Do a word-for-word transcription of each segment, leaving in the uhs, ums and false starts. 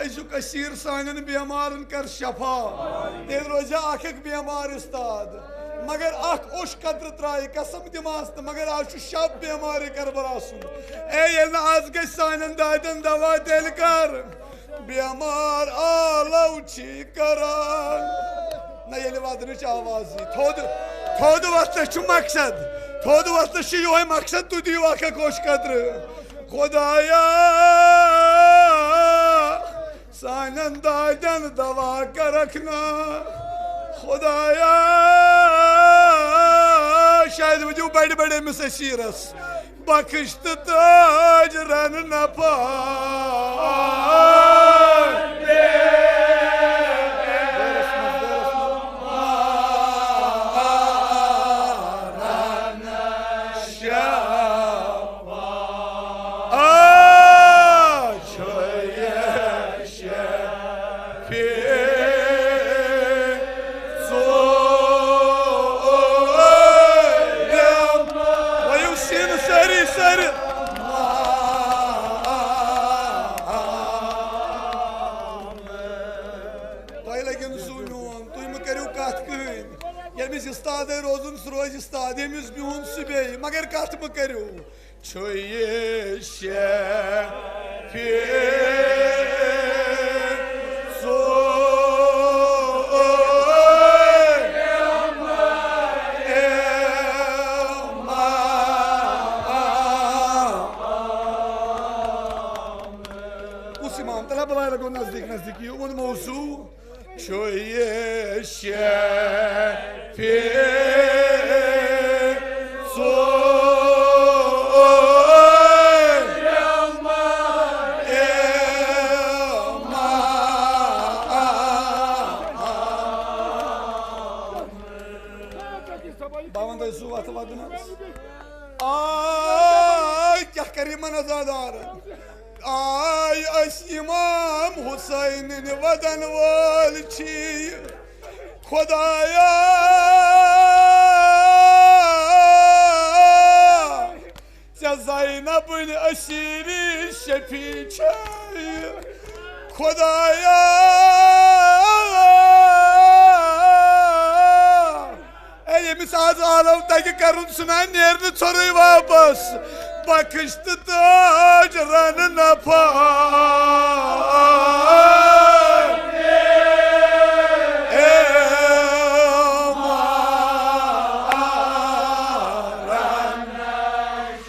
چھُکھ اسیٖر سانٮ۪ن بیمارن کر شفا۔ تیٚلہِ روزِ ہا اکھ اکھ بیمار استاد۔ مگر اکھ اوٚش قطرٕ ترٛایہِ قسم دِماس تہٕ مگر آز چھُ شب بیمارِ کربلا سُنٛد۔ اے ییٚلہِ نہٕ آز گژھِ سانٮ۪ن دادٮ۪ن دوا تیٚلہِ کر؟ بیمار آلو چھی کران۔ نہ ییٚلہِ ودنٕچ آواز یی۔ تھوٚد، تھوٚد وۄتھنَس چھُ مقصد۔ تھوٚد وۄتھنَس چھُ یِہوٚے مقصد، تُہۍ دِیِو اکھ اکھ اوٚش قطرٕ۔ خدایا، سانٮ۪ن دادٮ۪ن دوا کرکھ نا۔ خدایا، شاید ؤنِو بڑِ بڑِ أمِس اسیٖرس۔ بخش تہٕ تاج رن نفع۔ ؤیِو سیٖنہٕ سٲری، سٲری۔ تۄہہِ لٔگِو نہٕ زُو میون، تُہۍ مہٕ کٔرِو کَتھ کٕہٕنۍ۔ ییٚمِس اِستادَے روزُن، سُہ روزِ اِستاد، ییٚمِس بِہُن، سُہ بیٚہہِ، مگر کَتھ مہٕ کٔرِو۔ چھُ یہِ شفیع سون امام۔ کُس امام؟ تَلہ بلاے لگو نزدیٖک نزدیٖک، یہِ ووٚن موضوع۔ چھُ یہِ شفیع سون امام۔ بہٕ وَنہٕ تۄہہِ زٕ وَتھٕ وَدُن حظ۔ آے، کیٛاہ کَرِ یِمَن عزادارَن؟ آے، أسۍ امام حسینٕنۍ ودن وٲلۍ چھی۔ خدایا، ژےٚ زینبٕنۍ اسیٖری شفیع چھے۔ خدایا، اے، ییٚمِس آز آلو تگہِ کرُن، سُہ نہ نیرِ نہٕ ژھوٚرُے واپس۔ بخش تہٕ تاج رن نفع۔ اے مارن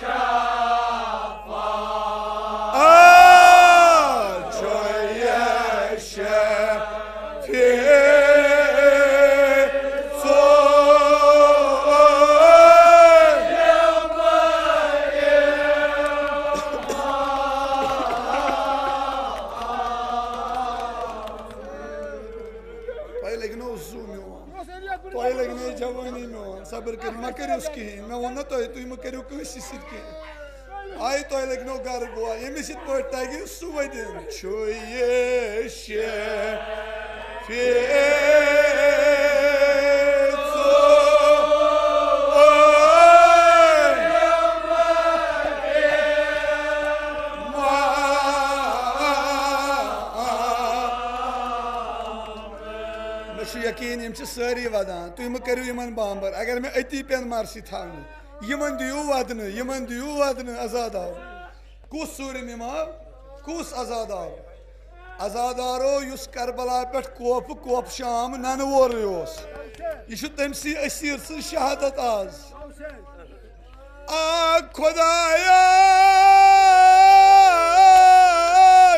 شفا۔ آ، چھُ یہِ شفیع سون۔ تۄہہِ لٔگۍ نو زُو میون، تۄہہِ لٔگۍ نو جوٲنی میون، صبر کٔرِو، مہ کٔرِو کِہیٖنۍ۔ مےٚ ووٚن نہ تۄہہِ، تُہۍ مہ کٔرِو کٲنٛسہِ سۭتۍ کِہیٖنۍ۔ آے تۄہہِ لٔگۍ نو گرٕ گوٚوا، ییٚمِس یِتھ پٲٹھۍ تَگہِ سُہ ؤدِن۔ چھُ یہِ شفیع سون۔ مےٚ چھُ یقیٖن یِم چھِ سٲری وَدان، تُہۍ مہٕ کٔرِو یِمَن بامبر۔ اگر مےٚ أتی پٮ۪ن مرثی تھاونہِ، یِمَن دِیِو وَدنہٕ، یِمَن دِیِو وَدنہٕ، عزادار۔ کُس ژوٗرِم امام؟ کُس عزادار؟ عزادارو، یُس کربلا پٮ۪ٹھ کوفہٕ، کوفہٕ شام ننہٕ وورُے اوس۔ یہِ چھُ تٔمۍ سٕے اسیٖر سٕنٛز شہادت آز۔ آ خدایا،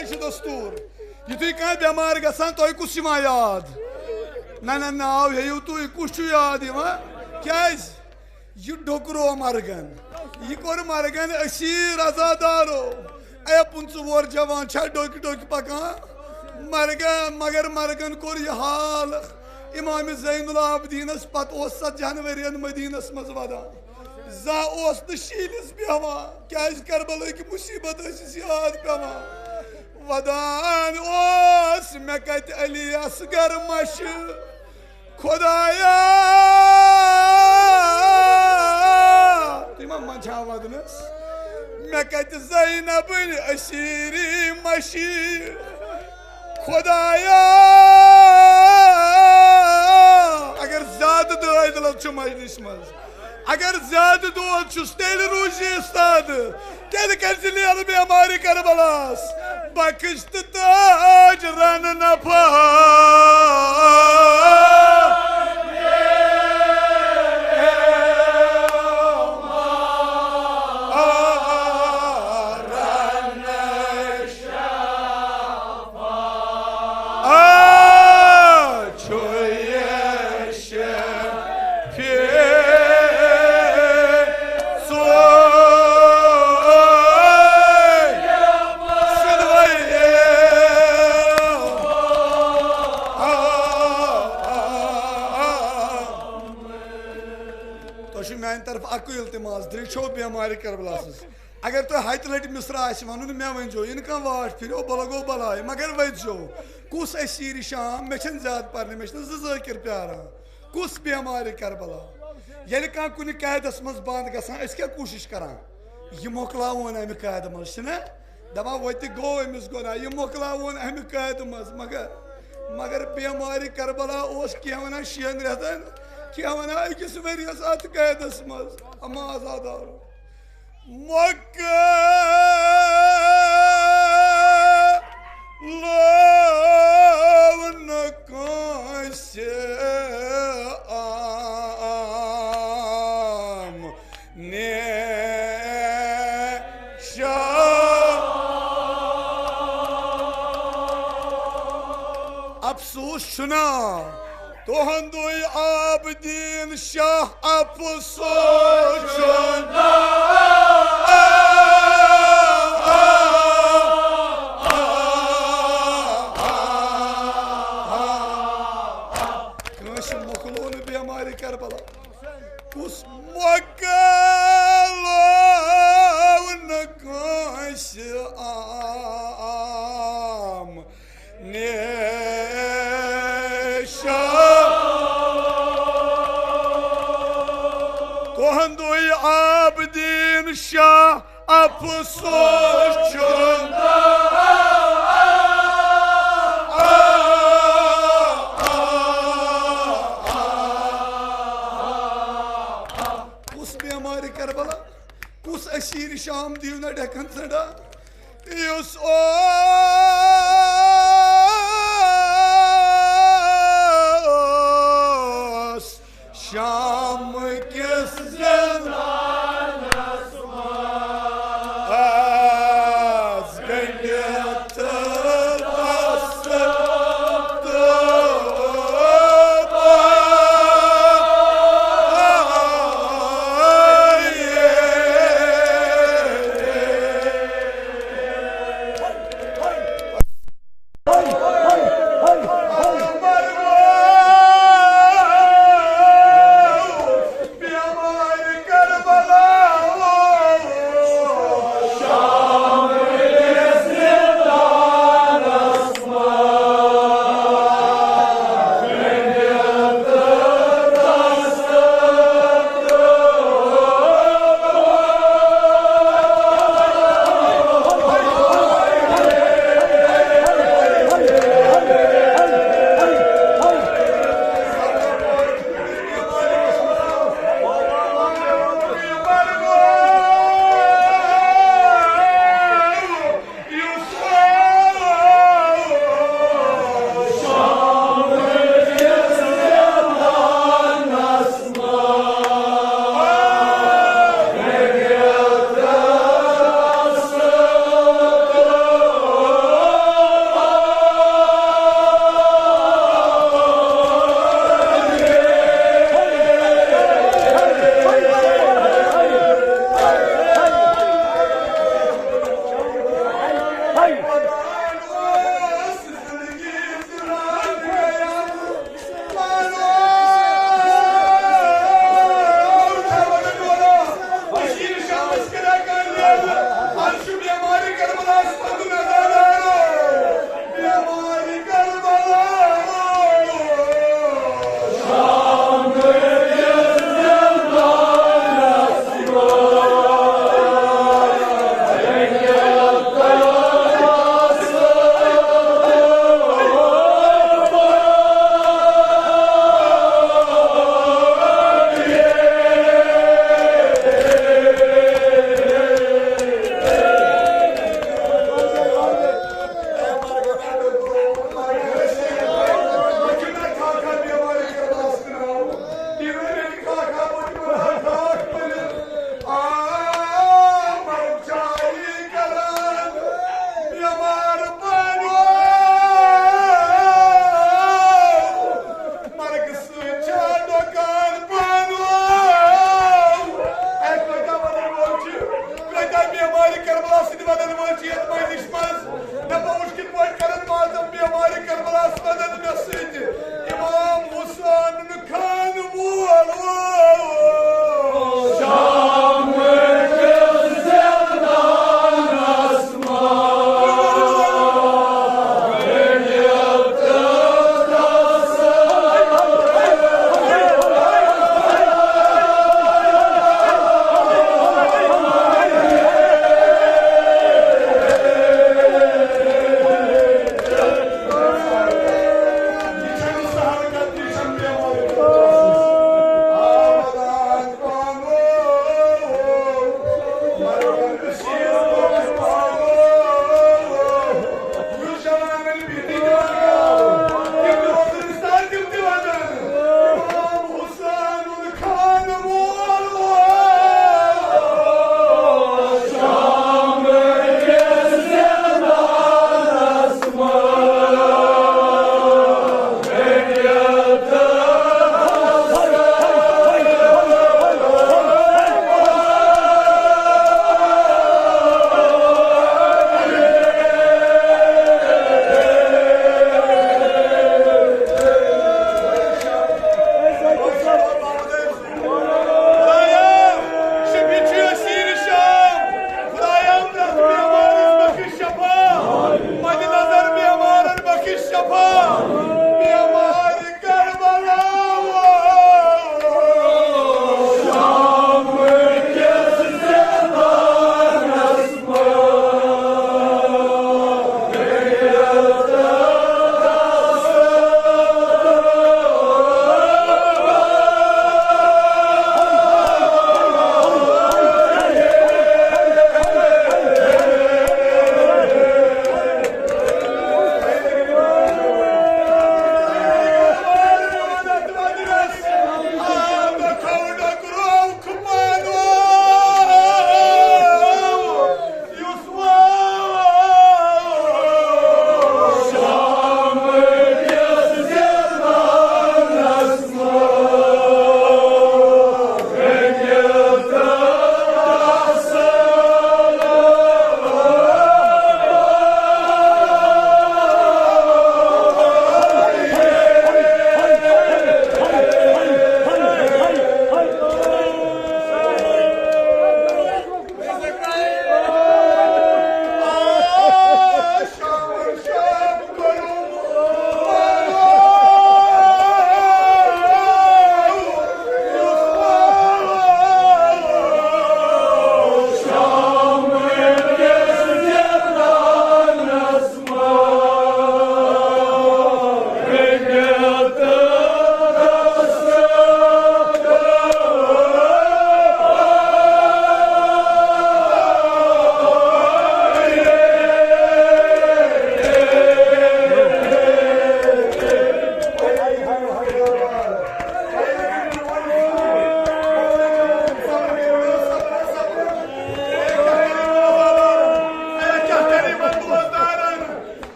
یہِ چھُ دستوٗر۔ یُتھُے کانٛہہ بٮ۪مار گژھان، تۄہہِ کُس چھُ یِوان یاد؟ نہ، نہ، ناو ہیٚیِو تُہۍ، کُس چھُ یاد یِوان؟ کیٛازِ؟ یہِ ڈوٚکرو مرگن، یہِ کوٚر مرگن اسیٖر عزادارو۔ اے پٕنٛژٕہ وُہر جوان چھا ڈوٚکۍ ڈوٚکۍ پکان؟ مرگن، مگر مرگن کوٚر یہِ حال۔ امام زین العابدینس پتہٕ اوس ژتجی ہن ؤرین مدینس منٛز ودان۔ زانٛہہ اوس نہٕ شیٖلِس بیٚہوان، کیٛازِ کربلہٕکۍ مُصیبت ٲسِس یاد پٮ۪وان۔ ودان اوس مےٚ کتہِ علی اصغر مشہِ۔ خدایا، تُہۍ ما منٛدچھان ودنس؟ مےٚ کتہِ زینبٕنۍ اسیٖری مشی۔ خدایا، اگر زیادٕ دٲدۍ لَد چھُ مجلس منٛز، اگر زیادٕ دود چھُس، تیٚلہِ روٗزِ استاد، تیٚلہِ کٔرۍ زِ لیلہٕ بیمارِ کربلاہس، بخش تہٕ تاج رن نفر۔ آ، چھُ یہِ شفیع سون۔ سِدوے۔ آ، آ، آ، آ۔ تۄہہِ چھُ میانہِ طرفہٕ اکُے التماس، درٛیٚچھو بیمارِ کربلا سٕنٛز۔ اگر تۄہہِ ہتہِ لٹہِ مصرا آسہِ ونُن، مےٚ ؤنۍزیو، یِنہٕ کانٛہہ واٹھ پھِریو، بہٕ لگو بلاے، مگر ؤتھۍزیو۔ کُس اسیرِ شام؟ مےٚ چھِنہٕ زیادٕ پرنہِ، مےٚ چھِنہٕ زٕ ذٲکر پیاران۔ کُس بیمارِ کربلا؟ ییٚلہِ کانٛہہ کُنہِ قیدس منٛز بند گژھان، أسۍ کیٛاہ کوٗشش کران؟ یہِ مۄکلاوون امہِ قیدٕ منٛز، چھِنہ؟ دپان، وۄنۍ تہِ گوٚو أمِس گۄناہ، یہِ مۄکلاوون امہِ قیدٕ منٛز۔ مگر، مگر بیمارِ کربلا اوس کینٛہہ ونان شٮ۪ن رٮ۪تن، کینٛہہ ونان أکِس ؤرۍیَس اتھ قیدس منٛز۔ اما عزادارو۔ مۄکلٲو نہٕ کٲنٛسہِ عام نیشہ۔ افسوس چھُنا تُہُنٛدُے عابدیٖن شاہ، افسوس چھُنا۔ کٲنٛسہِ مۄکلو نہٕ بیمارِ کربلا۔ کُس مۄکلٲو نہٕ کٲنٛسہِ عام نیشہ؟ تُہُنٛدُے عابدیٖن شاہ، افسوس چھُنا۔ کُس بیمارِ کربلا؟ کُس اسیرِ شام دِیِو نہ ڈٮ۪کن ژنڈا؟ یُس اوس شام کِس زندانس منٛز گٔنڈِتھ تس تہٕ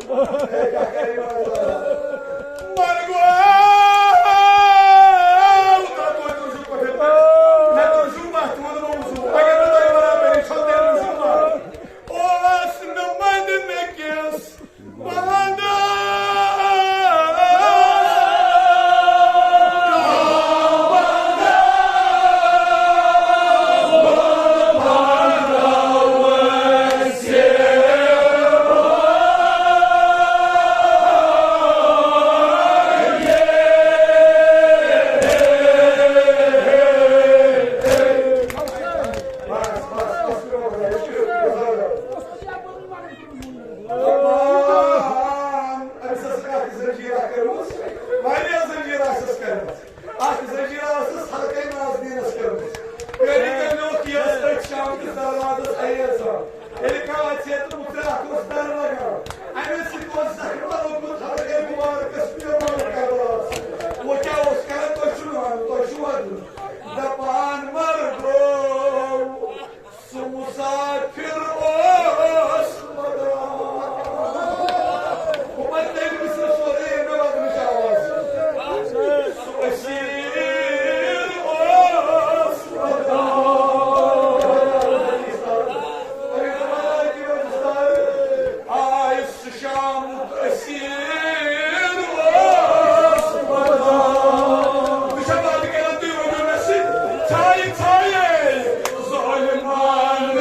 مرگو، تۄہہِ کوٚت اوسوٕ پٮ۪ٹھٕ؟ مےٚ کوٚر زُو مَتھ، ووٚن نہٕ وُزوٗ۔ اگر نہٕ تۄہہِ برابری چھو، تیٚلہِ وُزوٗ مَتھ۔ اوس نہٕ منٛدٕ مےٚ کِس بنٛدس۔ دپان، أمِس ٲس اکھ زنجیر اکھ کٔرمٕژ، واریاہ زنجیر آسس کٔرمٕژ۔ اکھ زنجیر ٲسٕس حلقے نازنینس کٔرمٕژ۔ کٔرِتھ کٔرنووُکھ یس أتھۍ شام کِس دروازس ایز۔ ییٚلہِ کانٛہہ اَژِ ہے تہٕ مُژر اکھ اوس در لگان۔ اَمے سۭتۍ اوس زخمہ لوٚگمُت حلقے مُبارکس پیغمبر کربلاہس۔ وۄنۍ کیٛاہ اوس کران، تۄہہِ چھُو نہٕ وَنُن، تۄہہِ چھُو وَنُن۔ دپان مرگو۔ سُہ مُسافِر اوس ودان۔ ہُمن تٔمۍ سٕنٛز سورُے مےٚ ودنٕچ آواز۔ سُہ أسیٖر اوس ودان۔ آے سُہ شامُک أسیٖر اوس ودان۔ بہٕ چھَس بَنٛد کران، تُہۍ ؤنِو مےٚ سۭتۍ، ژھایہِ، ژھایے، ظٲلِمان۔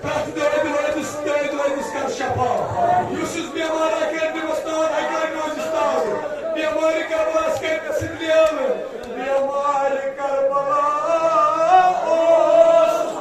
پرٛٮ۪تھ دٲدِ وٲدِس، دٲدِ وٲدِس کر شفا۔ یُس یُس بٮ۪مار آسہِ، کر دِمس تان، اَکہِ لٹہِ روزِ سُہ تازٕ۔ بٮ۪مارِ کربلاہس کر تس سۭتۍ لیلہٕ۔ بٮ۪مارِ کربلا اوس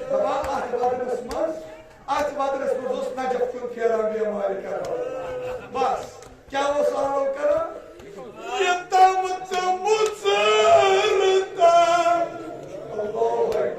دپان، اتھ وطنس منٛز، اتھ وطنس منٛز اوس نجف کیُن پھیران بٮ۪مارِ کران۔ بس، کیٛاہ اوس عمل کران؟ یوٚتام ژٕ مُژر تام۔ اللہ اکبر۔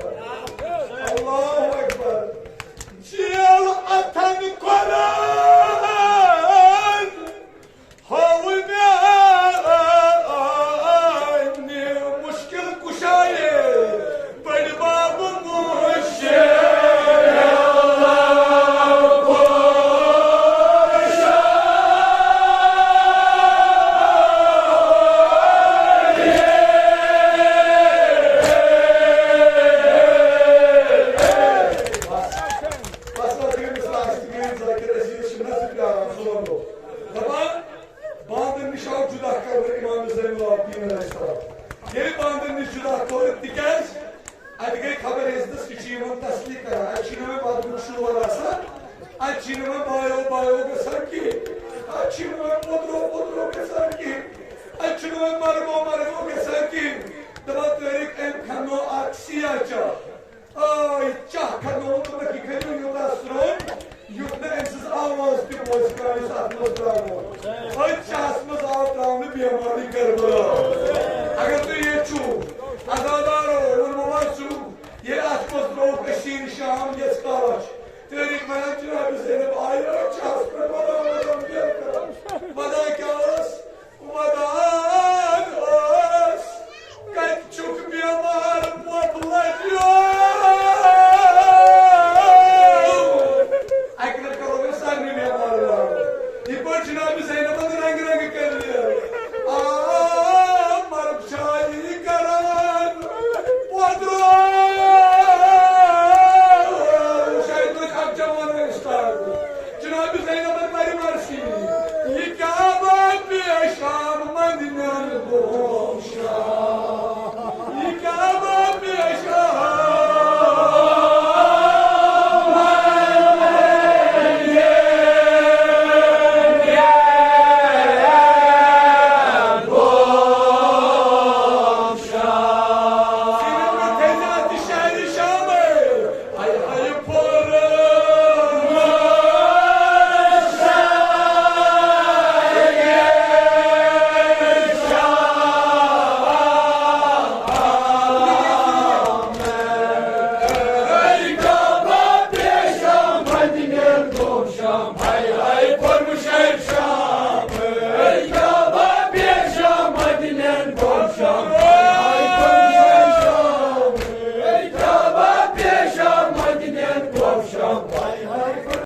تِکیٛازِ اَتہِ گٔے خبر عزتس، یہِ چھُ یِمن تسلی کران۔ اَتہِ چھُنہٕ وۄنۍ ودنُک شور آسان، اَتہِ چھِنہٕ وۄنۍ بایو بایو گژھان کینٛہہ، اَتہِ چھِنہٕ وۄنۍ پوٚدرو پوٚدرو گژھان کینٛہہ، اَتہِ چھُنہٕ وۄنۍ مرگو مرگو گژھان کینٛہہ۔ دَپان طٲرِق، أمۍ کھنو اکھ سیاہ چاہ۔ آے، چاہ کھنو، دوٚپمَکھ، یہِ کھنو یوٗتاہ سرٛوٚن، یُتھ نہٕ أمۍ سٕنٛز آواز تہِ بوزِ کانٛہہ، یُس اَتھ منٛز درٛامُت۔ أتھۍ چاہَس منٛز آو ترٛاونہٕ بیمارٕے کربلا۔ اگر تُہۍ ییٚتہِ چھِو، عزادارو، ووٚنمو حظ چھُ، ییٚلہِ اَتھ منٛز ترٛوو کٔشیٖرِ شام یَس کالَس، طٲرِق وَنان، جناب زینب آیہِ